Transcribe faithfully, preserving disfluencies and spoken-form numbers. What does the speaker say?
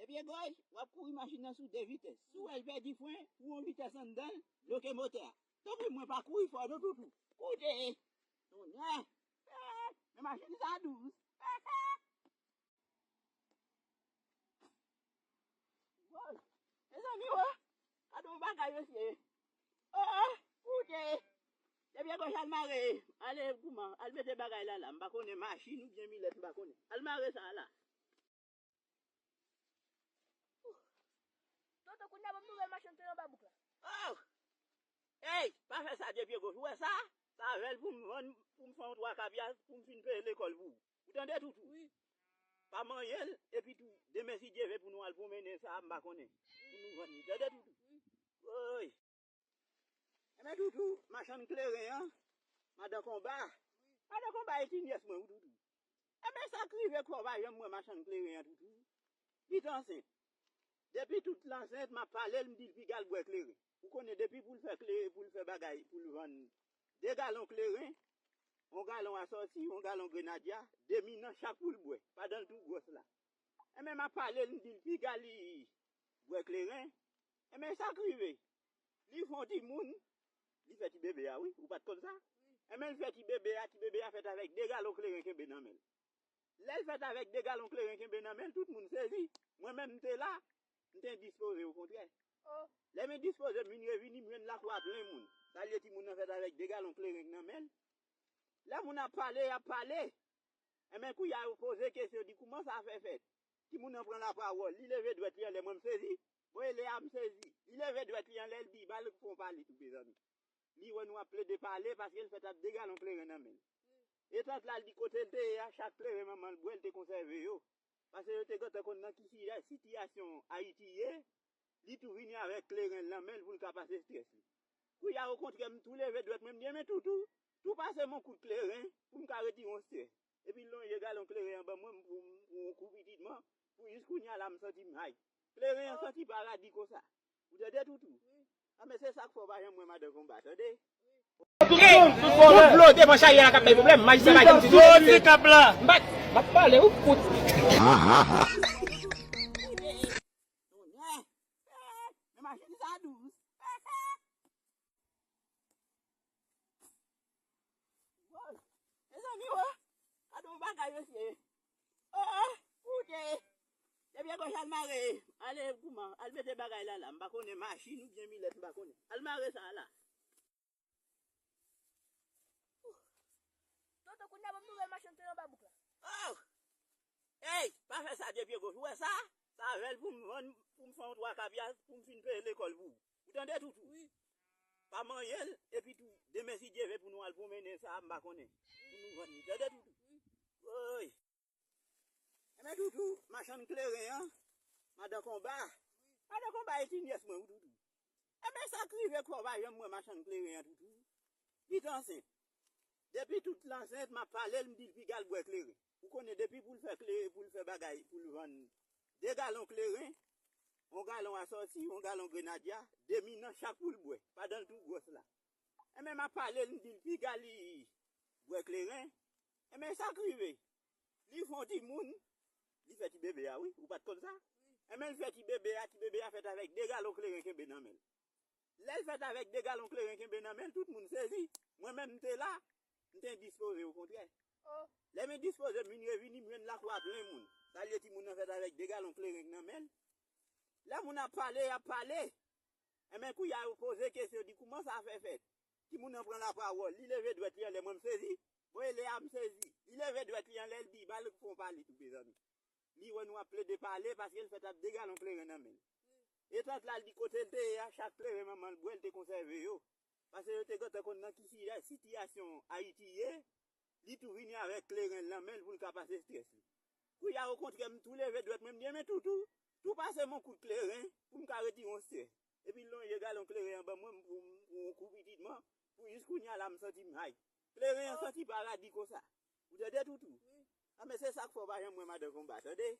Pye goch, w ap kouri machin nan sou de vitès. Si w wè l pèdi fren, pran yon vitès anndan l, bloke motè a. Tanpri, mwen pa kouri fò non, Toutou. Koute! Tonnè! Eh, men machin sa dous. Woy! Mezanmi, wo! Gade yon bagay, mesye! Oh, oh, koute! Depi goch al mare, ale kouman, al mete bagay la la, m pa konnen machin oubyen milèt, m pa konnen. Al mare sa la. Toto, kounye a ban m nouvèl machann te anba bouk la. Oh! Ey, pa fè sa de pye goch. Ou wè sa? Sa avè l pou m vann, pou m fè yon twa kapyas, pou m fin peye lekòl pou ou. Ou tande, Toutou? Wi. Pa manyen l, epi tou, demen, si Dye vle, pou nou al pwomennen sa, m pa konnen. Pou nou vann li. Tande, Toutou? Wi. Woy! Enben, Toutou, machann kleren an, madan Konba. Madan Konba e ti nyès mwen, wi, Toutou. Enben, sa k rive, Konba, janm wè machann kleren an, Toutou. Li t ansent. Depi tout l ansent, m ap pale l, m di l piga l bwè kleren. Ou konnen, depi pou l fè kleren, pou l fè bagay, pou l vann de galon kleren, yon galon asòti, yon galon grenadya, demi nan chak pou l bwè, pandan l tou gwòs la. Enben, m ap pale l, m di l piga li bwè kleren. Enben, sa k rive? Li fè yon timoun, li fè ti bebe a, wi, ou pa t konn sa? Enben, l fè ti bebe a, ti bebe a fèt avèk de galon kleren kenbe nan men l. Lè l fèt avèk de galon kleren kenbe nan men l, tout moun sezi. Mwen menm, m te la, m te endispoze, okontrè. Oh. Lè m endispoze, m vin revini, m jwenn lakou a plen moun. Sa vle di timoun nan fèt avèk de galon kleren nan men l. Lè moun ap pale, y ap pale. Enben, kounye a, yo poze kesyon, di, kouman sa fè fèt? Timoun nan pran lapawòl, li leve dwèt li anlè, mwen m sezi. Bon, e lè a m sezi. Li leve dwèt li anlè, l di, ba l fè yon pale tou, mezanmi. Li wè nou ap plede pale paske l fèt ap de galon kleren nan men l. Etan l la, l di kote l te ye a, chak kleren manman l bwè, l te konsève yo. Paske yo te gentan konn nan ki sitiyasyon Ayiti ye, li tou vini avèk kleren l nan men l pou l ka pase estrès li. Kounye a, okontrè, m tou leve dwèt mwen, m di, men Toutou, tou pase m yon kout kleren pou m ka retire yon estrès. Epi l lonje galon kleren an ban mwen, m pran yon kou pititman, pou jis kounye a la m santi m hay. Kleren an santi paradi konsa. Ou tande, Toutou? Wi. A, men se sa k fè w pa janm wè madan Konba, tande? Ey, kout dlo devan chari a la k ap bay pwoblèm, majistra pa gen ti sou kap la. M pa, m ap pale, ou kout. Tonnè! Men machin sa dous. Woy! Mezanmi, wo! Gade yon bagay, mesye! Oh, oh! Koute! Depi goch al mare, ale kouman, al mete bagay la la, m pa konnen machin oubyen milèt, m pa konnen. Al mare sa la. Toto, kounye a ban m nouvèl machann te anba bouk la. Oh! Ey, pa fè sa de pye goch. Ou wè sa? Sa avè l pou m vann, pou m fè yon twa kapyas, pou m fin peye lekòl pou ou. Ou tande, Toutou? Wi. Pa manyen l, epi tou, demen, si Dye vle, pou nou al pwomennen sa, m pa konnen. Pou nou vann li. Tande, Toutou? Wi. Woy! Enben, Toutou, machann kleren an, madan Konba. Madan Konba e ti nyès mwen, wi, Toutou. Enben, sa k rive, Konba, janm wè machann kleren an, Toutou. Li t ansent. Depi tout l ansent, m ap pale l, m di l piga l bwè kleren. Ou konnen, depi pou l fè kleren, pou l fè bagay, pou l vann de galon kleren, yon galon asòti, yon galon grenadya, demi nan chak pou l bwè, pandan l tou gwòs la. Enben, m ap pale l, m di l piga li bwè kleren. Enben, sa k rive? Li fè yon timoun, li fè ti bebe a, wi, ou pa t konn sa? Enben, l fè ti bebe a, ti bebe a fèt avèk de galon kleren kenbe nan men l. Lè l fèt avèk de galon kleren kenbe nan men l, tout moun sezi. Mwen menm, m te la, m te endispoze, okontrè. Oh. Lè m endispoze, m vin revini, m jwenn lakou a plen moun. Sa vle di timoun nan fèt avèk de galon kleren nan men l. Lè moun ap pale, y ap pale. Enben, kounye a, yo poze kesyon, di, kouman sa fè fèt? Timoun nan pran lapawòl, li leve dwèt li anlè, mwen m sezi. Bon, e lè a m sezi. Li leve dwèt li anlè, l di, ba l fè yon pale tou, mezanmi. Li wè nou ap plede pale paske l fèt ap de galon kleren nan men l. Etan l la, l di kote l te ye a, chak kleren manman l bwè, l te konsève yo. Paske yo te gentan konn nan ki si-, sitiyasyon Ayiti ye, li tou vini avèk kleren l nan men l pou l ka pase estrès li. Kounye a, okontrè, m tou leve dwèt mwen, m di, men Toutou, tou pase m yon kout kleren pou m ka retire yon estrès. Epi l lonje galon kleren an ban mwen, m pran yon kou pititman, pou jis kounye a la, m santi m hay. Kleren an santi paradi konsa. Ou tande, Toutou? Wi. A, men se sa k fè w pa janm wè madan Konba, tande?